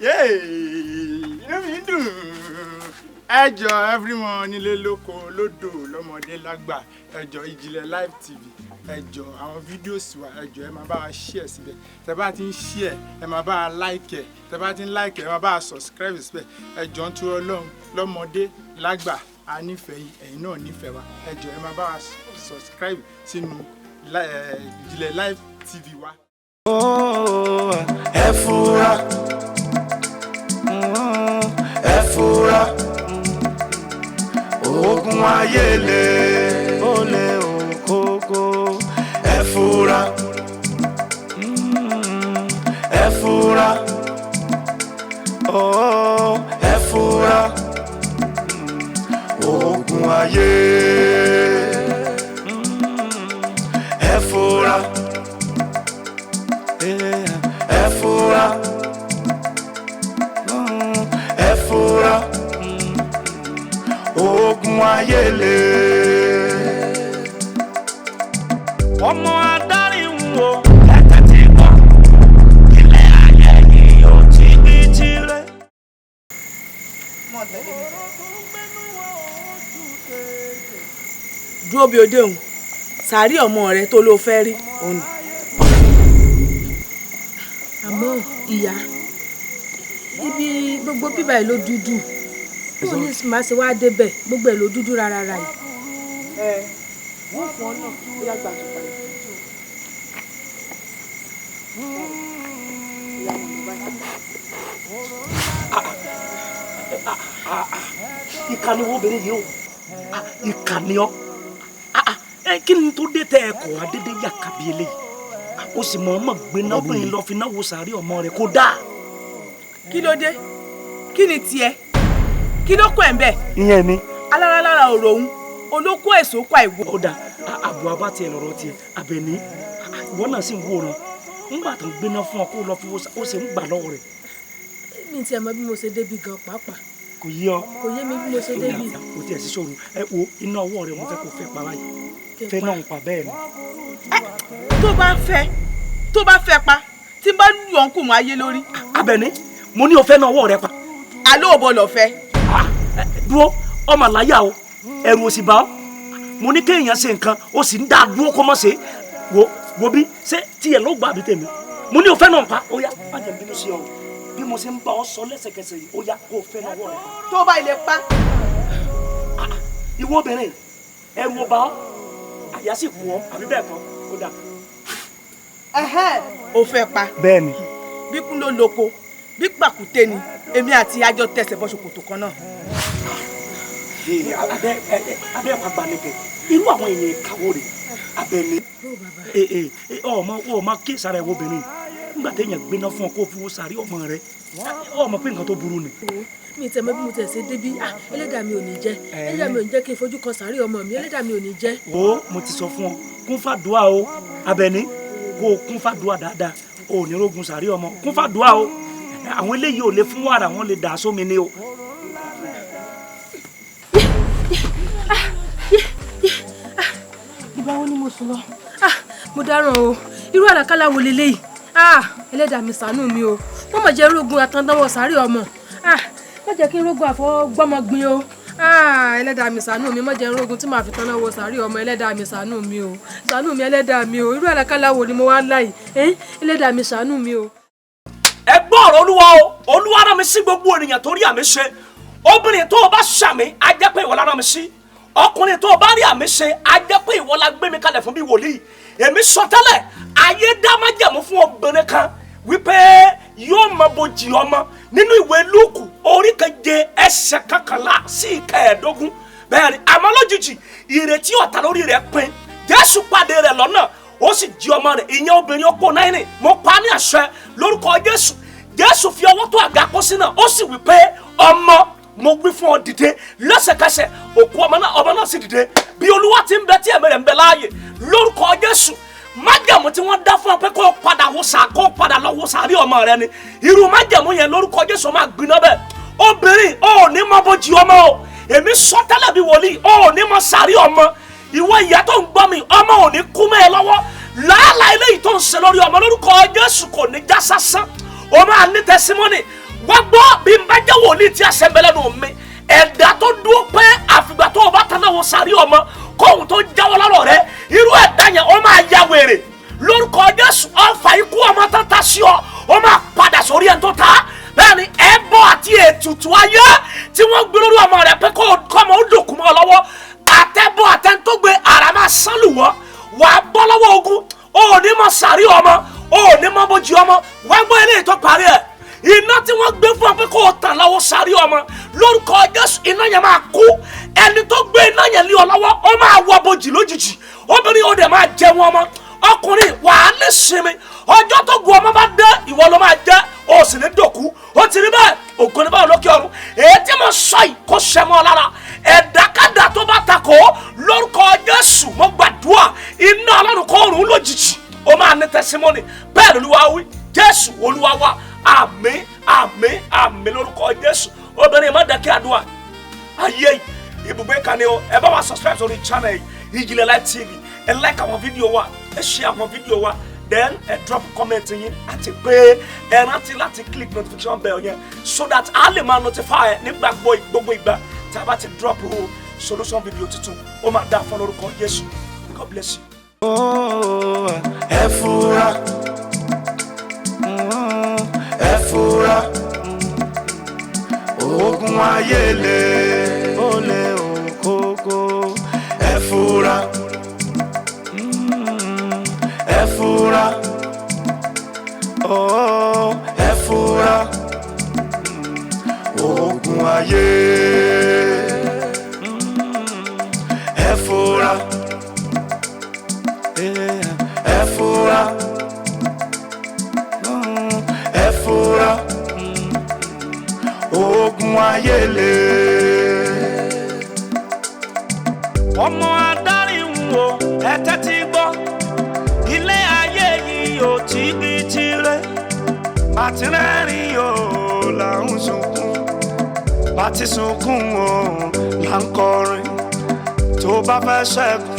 Yéè, inú mi dùn. Ẹ jọ, everyone, nílé, lóko, lódò, lọ́mọdé, lágbà, ẹ jọ, Ìjìnlẹ̀ Live TV, ẹ jọ, àwọn videos wa, ẹ jọ, ẹ máa bá wa share síbẹ̀. Tẹ bá ti ń share, ẹ máa bá wa like ẹ. Tẹ bá ti ń like ẹ, ẹ máa bá wa subscribe síbẹ̀. Ẹ jọ, ń tó Ọlọ́run, lọ́mọdé lágbà, a nífẹ̀ẹ́ yín, ẹ̀yin náà nífẹ̀ẹ́ wa. Ẹ jọ, ẹ máa bá wa subscribe sínú Ìjìnlẹ̀ Live TV wa. Ẹ fura, ẹ fura, ogun ayé le, ó lé òkókó. Ẹ fura, ẹ fura, ẹ fura, ogun ayé. Ẹ fura, ẹ fura, ẹ fura, ogun ayé le. Ọmọ adarí ń wo ẹ̀tẹ̀ tí gbọ́ ilé ayé yìí ó ti gbé tirẹ̀. Mọ̀ tẹ̀lé mi. Dúró bí òde òun, sàárì ọmọ rẹ tó ló fẹ́ rí òun ni. Àmọ́ ìyá, ibi gbogbo bíbá ẹ̀ ló dúdú, bó ní màá ṣe wá débẹ̀? Gbogbo ẹ̀ ló dúdú rárá yìí. Ẹ wọ́n fún ọ náà, bóyá gbà tó parí. Ìyá mọ̀ ní báyìí. Ìkà ni wọ́n obìnrin yìí o. Ah, ìkà ni ọ́. Ah, ah, ẹ kí ni tó dé tẹ ẹ kọ̀ wá dédé yà kàbí eléyìí? Ah, ó sì mọ̀ ọ́n mọ̀ gbéná obìnrin lọ fi náà wo sàárì ọmọ rẹ̀, kó dáa. Kí ló dé? Kí ni tiẹ̀? Kí ló kọ́ ẹ̀ ń bẹ̀? Ìyẹn mi. Alára lára ọ̀rọ̀ òun olóko èso kọ́ àìwò. Ó dà, àbò abá tiẹ̀ lọ́rọ̀ tiẹ̀ Àbẹ̀ní. Ah, ìwọ náà sì ń wòran ńgbà tó ń gbéná fún ọ kó lọ fi wo ó sì ń gbà lọ́wọ́ rẹ̀. Mi tiẹ̀ mọ̀ bí mo ṣe débi gan pàápàá. Kò yí ọ. Kò yé mi bí mo ṣe débi. Kò tiẹ̀ sí ṣòro. Ẹ wo iná ọwọ́ rẹ̀, mo fẹ́ kó fẹ́ pa báyìí. Kí n fẹ́ pa. Náà ń pa bẹ́ẹ̀ ni. Tó bá fẹ́, tó bá fẹ́ pa, tí n bá lù ọ́n kù mọ́ ayé lórí. Àbẹ̀ní, mo ní o fẹ́ náà ọwọ́ rẹ pa. Àlọ́ ò bọ̀lọ̀ fẹ́. Ah, dúró, ọmọ àláyà o, ẹrù ò sì bá ọ. Mo ní kéèyàn ṣe nǹkan, ó sì ń dá dúró kó mọ̀ ṣe. Wo wo bí ṣé tiẹ̀ ló gbà bí tèmi? Mo ní o fẹ́ náà pa. Ó yá, má jẹ́ n bínú sí ọ o. Bí mo ṣe ń bá ọ sọ lẹ́sẹ̀kẹsẹ̀ yìí, ó yá, kó o fẹ́ náà ọwọ́ rẹ pa. Tó bá ilé pa. Ìwọ obìnrin, ẹrù ò bá ọ, àyà sì kú ọ, àbí bẹ́ẹ̀ kọ́? Ó dà. Ẹ̀hẹ́n, ò fẹ́ pa. Bẹ́ẹ̀ ni. Bí kún ló loko, bí pàkúté ni èmi àti àjọ tẹsẹ̀ bọ́ ṣòkòtò kan náà. Ee, abẹ ẹ ẹ abẹ ẹ̀kọ́ agbanigẹ, irú àwọn èèyàn ìkàwọ́ rẹ̀, Abẹ́ni. Ee ee, ọmọ ọmọ kí sara ẹwọ obìnrin nígbà téèyàn gbéná fún ọ kó fi wo sàrí ọmọ rẹ, ọmọ pé nǹkan tó burú ni. Mi tiẹ̀ mọ̀ bí mo tiẹ̀ ṣe débi. Ah, ẹlẹ́dàá mi ò ní jẹ́, ẹlẹ́dàá mi ò ní jẹ́ kí n fojú kan sàárì ọmọ mi, ẹlẹ́dàá mi ò ní jẹ́. Wo, mo ti sọ fún ọ, kún fàdúà o, Abẹ́ni, kó o kún fàdúà dáadáa, o ò ní rógun sàrí ọmọ. Kún fàdúà o. Àwọn eléyìí ò lè fún wàrà, wọn lè dà á sómi ni o. Ìgbà wo ni mo sùn lọ? Ah, mo dáràn o. Irú àlàkálà wo leléyìí? Ah, ẹlẹ́dàá mi, ṣàánú mi o. Wọ́n mọ̀ jẹ́ rógun àtàndánwò sàárì ọmọ. Ah, má jẹ́ kí n rógun àfọwọ́gbọ́mọgbin o. Ah, ẹlẹ́dàá mi, ṣàánú mi. Má jẹ́ rógun tí màá fi tanná wo sàárì ọmọ. Ẹlẹ́dàá mi, ṣàánú mi o, ṣàánú mi, ẹlẹ́dàá mi o. Irú àlàkálà wo ni mo wá láyìí? Ẹlẹ́dàá mi, ṣàánú mi o. Ẹ gbọ́ ọ̀rọ̀ Olúwa o. Olúwa rán mi sí gbogbo ènìyàn torí àmì ṣe. Obìnrin tó o bá ṣàmì, á jẹ́ pé ìwọ la rán mi sí. Ọkùnrin tó o bá rí àmì ṣe, á jẹ́ pé ìwọ la gbé mi kalẹ̀ fún bí wòlíì. Èmi sọ tẹ́lẹ̀, ayé dá májẹ̀mú fún obìnrin kan wípé yóò mọ bojì ọmọ, nínú ìwé Lúùkù orí keje, ẹsẹ̀ 11 sí 15. Bẹ́ẹ̀ ni, àmọ́ lójijì, ìrètí ọ̀tá lórí rẹ̀ pin. Jésù pàdé rẹ̀ lọ́nà, ó sì jí ọmọ rẹ̀, ìyẹn obìnrin opó Náínì. Mo pa á ní àṣẹ lórúkọ Jésù. Jésù fi ọwọ́ tó àga pósí náà, ó sì wí pé, "Ọmọ, mo wí fún ọ, dìde." Lẹ́sẹ̀kẹsẹ̀, òkú ọmọ náà, ọmọ náà sì dìde. Bí Olúwa ti ń bẹ tí ẹ̀mí rẹ̀ ń bẹ láàyè, lórúkọ Jésù, májẹ̀mú tí wọ́n dá fún ọ pé kó o padà wo sà, kó o padà lọ wo sàárì ọmọ rẹ ni, irú májẹ̀mú yẹn, lórúkọ Jésù, máa gbiná bẹ́ẹ̀. Obìnrin ò ní mọ bójì ọmọ o. Èmi sọ tẹ́lẹ̀ bí wòlíì, ò ní mọ sàárì ọmọ. Ìwọ ìyá tó ń gbọ́ mi, ọmọ ò ní kú mẹ́ ẹ lọ́wọ́. Làálàá eléyìí tó ń ṣe lórí ọmọ, lórúkọ Jésù, kò ní já sásán. O máa ní testimony. Wá gbọ́ bí n bá jẹ́ wòlíì tí a ṣe bẹ́lẹ̀ nù mí, ẹ̀dá tó dúró pé àfìgbà tó o bá tán náà wo sàárè ọmọ kóhun tó jáwọ́ lọ́rọ̀ rẹ, irú ẹ̀dá yẹn ó máa ya wèrè lórúkọ Jésù. Ọfà ikú ọmọ tó ta sí ọ, ó máa padà sórí ẹni tó ta. Bẹ́ẹ̀ ni ẹbọ àti ètùtù ayé tí wọ́n gbé lórí ọmọ rẹ pé kọ́mọ ó dòkú mọ́ ọ lọ́wọ́, àtẹ́bọ àtẹ́ntógbé àrà máa sán lù wọ́n. Wà á bọ́ lọ́wọ́ ogun, o ò ní mọ sàárè ọmọ, o ò ní mọ bójú ọmọ. Wá gbọ́ eléyìí tó parí ẹ̀, iná tí wọ́n gbé fún ọ pé kó o tàn lọ́wọ́ sàárè ọmọ, lórúkọ Jésù iná yẹn máa kú. Ẹni tó gbé iná yẹn lé ọ lọ́wọ́, ó máa wọ bojì lójijì. Obìnrin, ó dẹ̀ máa jẹun ọmọ. Ọkùnrin, wà á ní sinmi. Ọjọ́ tó gun ọmọ bá dé, ìwọ ló máa jẹ́, o sì ní dòkú. Ó ti rí bẹ́ẹ̀, ògo ní báwo lókè ọ̀run. Èyí tí mo sọ yìí kó ṣẹ mọ́ ọ lára. Ẹ̀dákàdá tó bá takò, lórúkọ Jésù mo gbàdúrà, iná Ọlọ́run kó rùn lójijì. Ó máa ní testimony. Bẹ́ẹ̀ lolúwa wí. Jésù Olúwa wa. Àmín, àmín, àmín lórúkọ Jésù. Obìnrin, má dẹ́kẹ́ àdúrà. Ayé yìí ibùgbé kan ni o. Ẹ bá wa subscribe sórí channel yìí, Ìjìnlẹ̀ Live TV. Ẹ like àwọn fídíò wa, ẹ share àwọn fídíò wa, then ẹ drop comment yín, àti pé ẹ rántí láti click notification bell yẹn so that a lè máa notify ẹ nígbà gbogbo ìgbà tí a bá ti drop o solution video tuntun. Ó máa dá fún lórúkọ Jésù. God bless you. Ẹ fura, ẹ fura, ogun ayé le, ó lé òkókó. Ẹ fura, ẹ fura, ẹ fura, ogun ayé. Ẹ fura, ẹ fura, ẹ fura, ogun ayé le. Ọmọ adarí ń wo, ẹ tẹ́tí gbọ́, ilé ayé yìí ò tí bí tirẹ̀. Àti rẹ́rìn o là ń sunkún, bàtí sunkún o là ń kọrin. Tó bá fẹ́ ṣẹ́gun.